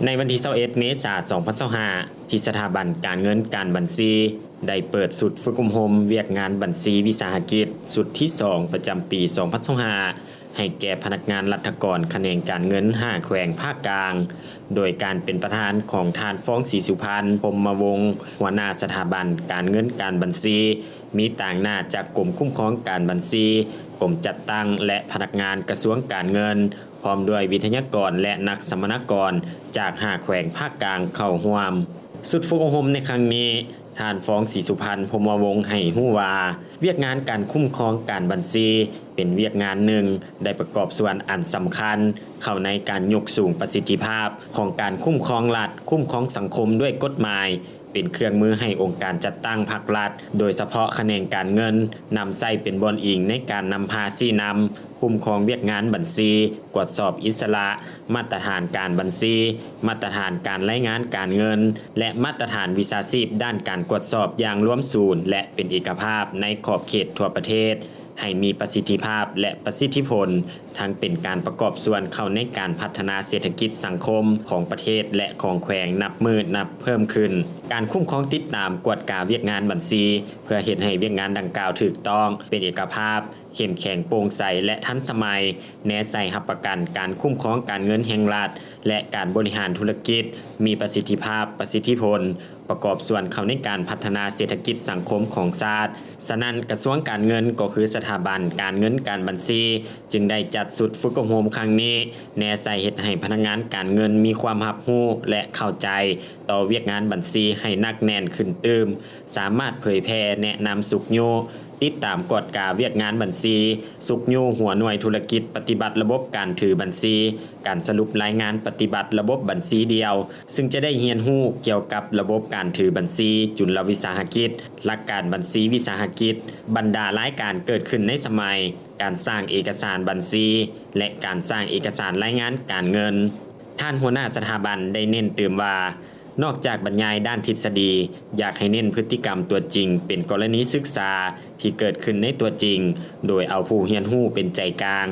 ໃນວັນທີຊາວເອັດ ເມສາ ສອງພັນຊາວຫ້າ ທີ່ສະຖາບັນການເງິນການບັນຊີ ໄດ້ເປີດຊຸດຝຶກອົບຮົມວຽກງານບັນຊີວິສາຫະກິດ ຊຸດທີສອງ ປະຈຳປີສອງພັນຊາວຫ້າ ໃຫ້ແກ່ພະນັກງານລັດຖະກອນຂະແໜງການເງິນຫ້າແຂວງພາກກາງ ໂດຍການເປັນປະທານຂອງທ່ານ ຟອງ ສີສຸພັນ ພົມມະວົງ ຫົວໜ້າສະຖາບັນການເງິນການບັນຊີ ມີຕາງໜ້າຈາກກົມຄຸ້ມຄອງການບັນຊີ, ກົມຈັດຕັ້ງ ແລະ ພະນັກງານກະຊວງການເງິນ, ພ້ອມດ້ວຍວິທະຍາກອນ ແລະ ນັກສຳມະນາກອນຈາກຫ້າແຂວງພາກກາງເຂົ້າຮ່ວມ. ຊຸດຝຶກອົບຮົມໃນຄັ້ງນີ້, ທ່ານ ຟອງ ສີສຸພັນ ພົມມະວົງ ໃຫ້ຮູ້ວ່າ ວຽກງານການຄຸ້ມຄອງການບັນຊີ ເປັນວຽກງານໜຶ່ງ ໄດ້ປະກອບສ່ວນອັນສຳຄັນເຂົ້າໃນການຍົກສູງປະສິດທິພາບຂອງການຄຸ້ມຄອງລັດ, ຄຸ້ມຄອງສັງຄົມດ້ວຍກົດໝາຍ, ເປັນເຄື່ອງມືໃຫ້ອົງການຈັດຕັ້ງພາກລັດ, ໂດຍສະເພາະຂະແໜງການເງິນ, ນຳໃຊ້ເປັນບ່ອນອີງໃນການນຳພາຊີ້ນຳ, ຄຸ້ມຄອງວຽກງານບັນຊີ, ກວດສອບອິດສະຫຼະ, ມາດຕະຖານການບັນຊີ, ມາດຕະຖານການລາຍງານການເງິນ ແລະ ມາດຕະຖານວິຊາຊີບດ້ານການກວດສອບຢ່າງລວມສູນ ແລະ ເປັນເອກະພາບໃນຂອບເຂດທົ່ວປະເທດ ໃຫ້ມີປະສິດທິພາບ ແລະ ປະສິດທິຜົນ, ທັງເປັນການປະກອບສ່ວນເຂົ້າໃນການພັດທະນາເສດຖະກິດສັງຄົມຂອງປະເທດ ແລະ ຂອງແຂວງນັບມື້ນັບເພີ່ມຂຶ້ນ. ການຄຸ້ມຄອງ, ຕິດຕາມ, ກວດກາວຽກງານບັນຊີ ເພື່ອເຮັດໃຫ້ວຽກງານດັ່ງກ່າວຖືກຕ້ອງ, ເປັນເອກະພາບ, ເຂັ້ມແຂງ, ໂປ່ງໃສ ແລະ ທັນສະໄໝ, ແນໃສ່ຮັບປະກັນການຄຸ້ມຄອງການເງິນແຫ່ງລັດ ແລະ ການບໍລິຫານທຸລະກິດ ມີປະສິດທິພາບ, ປະສິດທິຜົນ, ປະກອບສ່ວນເຂົ້າໃນການພັດທະນາເສດຖະກິດສັງຄົມຂອງຊາດ. ສະນັ້ນ, ກະຊວງການເງິນກໍຄືສະຖາບັນການເງິນການບັນຊີ ຈຶ່ງໄດ້ຈັດຊຸດຝຶກອົບຮົມຄັ້ງນີ້ ແນໃສ່ເຮັດໃຫ້ພະນັກງານການເງິນມີຄວາມຮັບຮູ້ ແລະ ເຂົ້າໃຈຕໍ່ວຽກງານບັນຊີໃຫ້ໜັກແໜ້ນຂຶ້ນຕື່ມ, ສາມາດເຜີຍແຜ່ແນະນຳ, ຊຸກຍູ້, ຕິດຕາມກວດກາວຽກງານບັນຊີ, ຊຸກຍູ້ຫົວໜ່ວຍທຸລະກິດປະຕິບັດລະບົບການຖືບັນຊີ, ການສະຫຼຸບລາຍງານປະຕິບັດລະບົບບັນຊີດຽວ, ຊຶ່ງຈະໄດ້ຮຽນຮູ້ກ່ຽວກັບລະບົບການຖືບັນຊີຈຸນລະວິສາຫະກິດ, ຫຼັກການບັນຊີວິສາຫະກິດ, ບັນດາລາຍການເກີດຂຶ້ນໃນສະໄໝ, ການສ້າງເອກະສານບັນຊີ ແລະ ການສ້າງເອກະສານລາຍງານການເງິນ. ທ່ານຫົວໜ້າສະຖາບັນໄດ້ເນັ້ນຕື່ມວ່າ, ນອກຈາກບັນຍາຍດ້ານທິດສະດີ, ຢາກໃຫ້ເນັ້ນພຶດຕິກຳຕົວຈິງເປັນກໍລະນີສຶກສາທີ່ເກີດຂຶ້ນໃນຕົວຈິງ, ໂດຍເອົາຜູ້ຮຽນຮູ້ເປັນໃຈກາງ,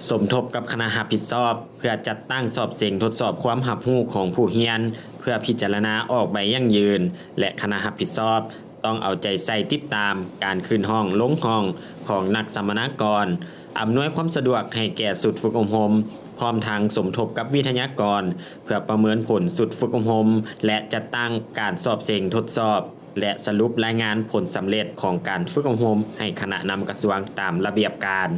ສົມທົບກັບຄະນະຮັບຜິດຊອບ ເພື່ອຈັດຕັ້ງສອບເສັງທົດສອບຄວາມຮັບຮູ້ຂອງຜູ້ຮຽນ ເພື່ອພິຈາລະນາອອກໃບຢັ້ງຢືນ ແລະ ຄະນະຮັບຜິດຊອບ ຕ້ອງເອົາໃຈໃສ່ຕິດຕາມການຂຶ້ນຫ້ອງລົງຫ້ອງຂອງນັກສຳມະນາກອນ, ອຳນວຍຄວາມສະດວກໃຫ້ແກ່ຊຸດຝຶກອົບຮົມ, ພ້ອມທັງສົມທົບກັບວິທະຍາກອນ ເພື່ອປະເມີນຜົນຊຸດຝຶກອົບຮົມ ແລະ ຈັດຕັ້ງການສອບເສັງທົດສອບ ແລະ ສະຫຼຸບລາຍງານຜົນສຳເລັດຂອງການຝຶກອົບຮົມໃຫ້ຄະນະນຳກະຊວງຕາມລະບຽບການ.